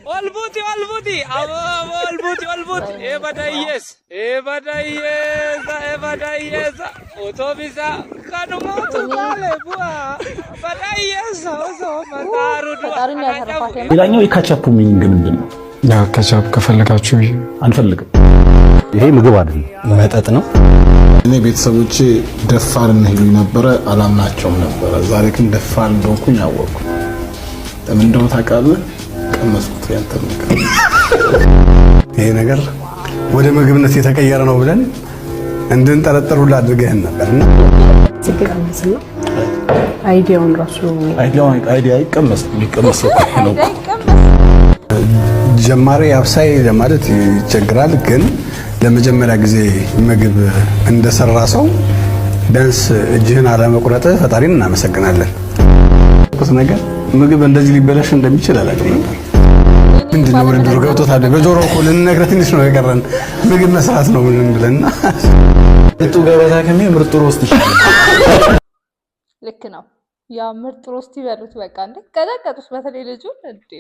Ol buuti, ol buuti, aboo, aboo, ol buuti, ol buuti. Eebada hiyyeessa, eebada hiyyeessa, eebada hiyyeessa. Otoo bisaa kanumatu baale bu'aa. Bada hiyyeessa osoo mataaru du'a. ፈጣሪን ያተረፋት። ሌላኛው የ ketchup meaning ምንድን ነው? ያ ከቻፕ ከፈለጋችሁ። አንፈልግም። ይሄ ምግብ አይደለም፣ መጠጥ ነው። እኔ ቤተሰቦቼ ደፋር ነህ ይሉኝ ነበረ፣ አላምናቸውም ነበረ። ዛሬ ግን ደፋር እንደሆንኩኝ አወቅኩ። ለምን እንደሆነ ታውቃለህ? ቀመስኩት ያንተን ምግብ። ይሄ ነገር ወደ ምግብነት የተቀየረ ነው ብለን እንድንጠረጥር ሁላ አድርገህን ነበር እና ሲቀመስና idea ውን ራሱ idea ይቀመስ፣ የሚቀመሰው እኮ ነው። ጀማሪ አብሳይ ለማለት ይቸግራል፣ ግን ለመጀመሪያ ጊዜ ምግብ እንደሰራ ሰው ቢያንስ እጅህን አለመቁረጥ ፈጣሪን እናመሰግናለን። ነገር ምግብ እንደዚህ ሊበላሽ እንደሚችል አላውቅም ነበር። ምንድን ነው ውድድሩ ገብቶታል። በጆሮ እኮ ልንነግረህ ትንሽ ነው የቀረን፣ ምግብ መስራት ነው ምንም ብለና ምርጡ ገበታ ከሚል ምርጡ roast ይሻላል። ልክ ነው። ያ ምርጥ roast ይበሉት በቃ። እንዴ ቀጠቀጡት። በተለይ ልጁን እንዴ።